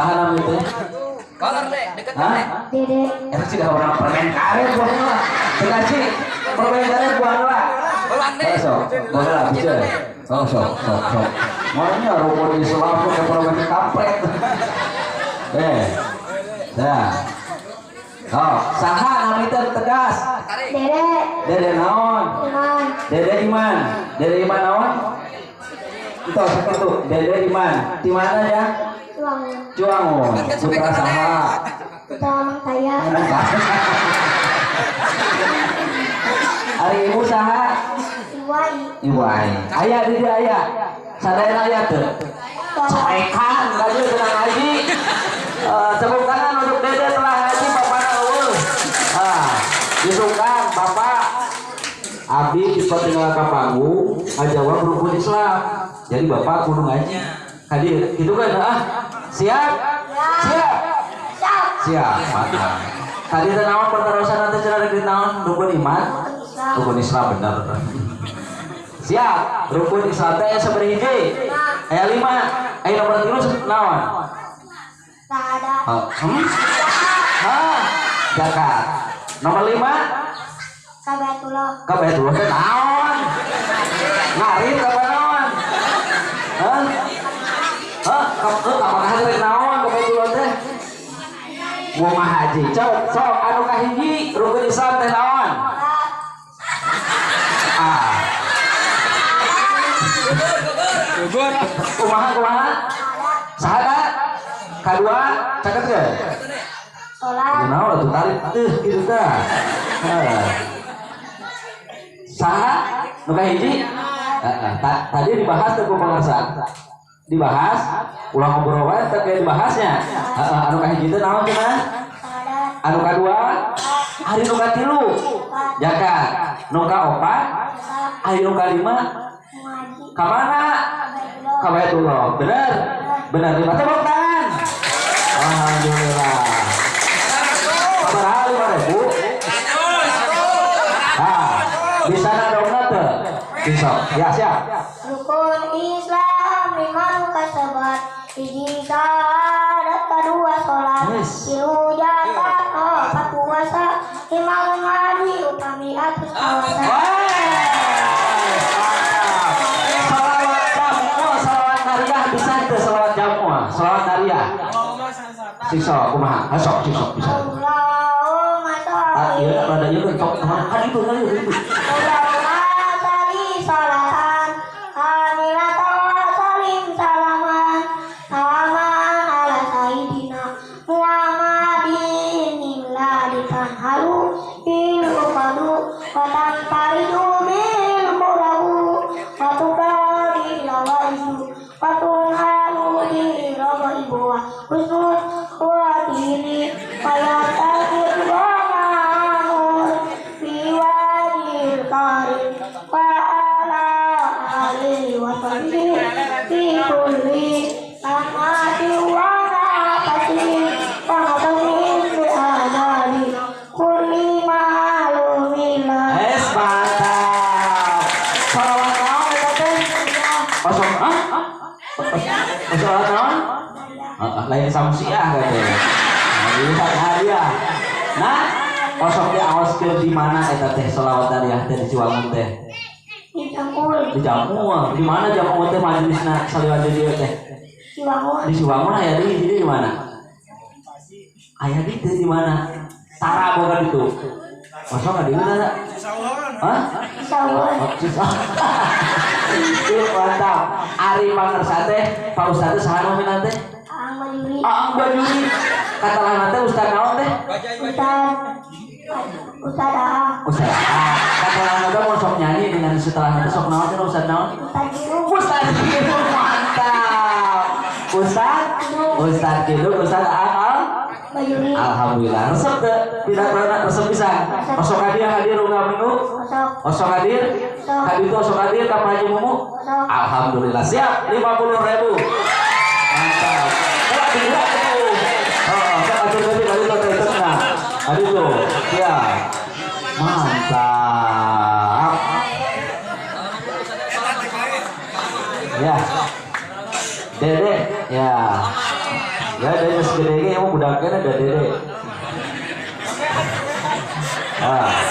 Saha nami teh? Kolor deh, deket Hah? deh. Dede. Eta sih orang permen karet buang lah. Tengah sih permen karet buang lah. Ulang deh. Sok, buang lah bisa. Oh, sok, sok, sok. Maunya rukun Islam tuh kayak permen kampret. Eh, dah. Oh, saha nami teh tegas. Dede. Dede naon? Iman. Dede Iman. Dede Iman naon? Entos sakitu. Dede Iman. Di mana ya? Cuangun. Cuangun. Putra saha? Putra Mang Taya. Ari ibu saha? Iwai. Iwai. Aya di dieu aya. Sadayana aya teu? Soekan ka dieu tenang ngaji. Tepuk tangan untuk Dede telah ngaji bapana eueuh. Ah, disukan bapak abdi dipertinggal ka panggung ngajawab rukun Islam. Jadi bapak kudu ngaji. Hadir, gitu kan? Ah, siap? Siap. Siap. Siap. Mantap. Tadi teh naon pertarosan teh cenah rek naon rukun iman? Rukun Islam. Rukun Islam bener. Siap. Rukun Islam teh aya sabaraha hiji? Aya 5. Aya nomor 3 naon? Syahadat. Hah? Zakat. Nomor 5? Kabaitullah. Kabaitullah teh naon? Ngarit apa naon? Hah? Hah? Apakah rek naon kabaitullah teh? Mau haji. Cok, sok anu kahiji rukun Islam teh naon? Ah. Gugur. Kumaha kumaha? Syahadat. Kadua, caket teh? Salat. Naon atuh tarik gitu tah. Heh. Saha nu kahiji? Heeh, tadi dibahas teh ku pangarsa. Dibahas, ulah ngobrol wae teh kayak dibahasnya. Heeh, anu kahiji teh naon cenah? Syahadat. Anu kadua, ari nu katilu, zakat. Nu kaopat, ari nu kalima, Ngaji. ka mana? Kabaitullah. Ka Baitullah. Bener? Bener. Lima tepuk tangan. Alhamdulillah. Sabaraha 5.000? Ah, bisa nadongna teu? Bisa. Ya, siap. Rukun Islam lima nu kasebat. Hiji syahadat, kadua salat, Yes. tilu zakat, opat puasa, lima ngaji upami atus kawasa. Salawat jamu, salawat nariyah bisa teu salawat jamu? Salawat nariyah. Siksa kumaha? Ah, sok, sok bisa. Allahumma Ah, sholli. ieu rada ieu kan sok kemana? Kan itu kan itu. Allahumma sholli sholatan kamilatan wa salim salaman salaman ala sayyidina Muhammadin illadi tanhalu bil uqadu wa tanfaridu bil qurabu wa tuqadi lawaisu wa tunhalu bi ragaibu wa husnul khuatini wa yataqir wa ma'amur fi wajhil karim wa ala alihi wa sahbihi fi kulli lamati wa nafasi wa nafsin bi adali kulli ma'lumillah. Es mantap. Salawat naon eta teh? Osok, hah? Salawat naon? Heeh, lain samsiah katanya. Nah, hadiah. Nah, osok diaoskeun di mana eta teh salawat nariyah teh di Ciwangun teh? Di Jamul. Di Jamul. Di mana Jamul teh majelisna saliwat di dieu teh? Ciwangun. Di Ciwangun aya di di mana? Aya di teh di mana? Tara boga ditu. Osok ka dieu teh? Hah? Ciwangun. Oh, Cisaun. Ih, mantap. Ari pangersa teh, Pak Ustaz teh saha namina teh? Aang Bajuri. Aang Bajuri. Katalahna teh Ustaz naon teh? Ustaz Ustaz Aang. Ustaz Aang. Katalahna teh mun sok nyanyi dengan setelah teh sok naon teh Ustaz naon? Ustaz Kidung. Ustaz Kidung mantap. Ustaz Ustaz Kidung, Ustaz Aang Bajuri. Alhamdulillah. Resep teh pidatona resep pisan. Osok hadir hadir unggal minggu. Osok. Osok hadir. Osok. Kaditu osok hadir ka Pak Haji Mumu. Osok. Alhamdulillah siap 50.000. Mantap. Coba digerak tuh. Oh, sok atur tadi kali itu teh nah. Tadi tuh. Siap. Mantap. Ya. Dede, ya. Ya. Ya, dari geus gede ge emang budak keneh da Dede. Ah.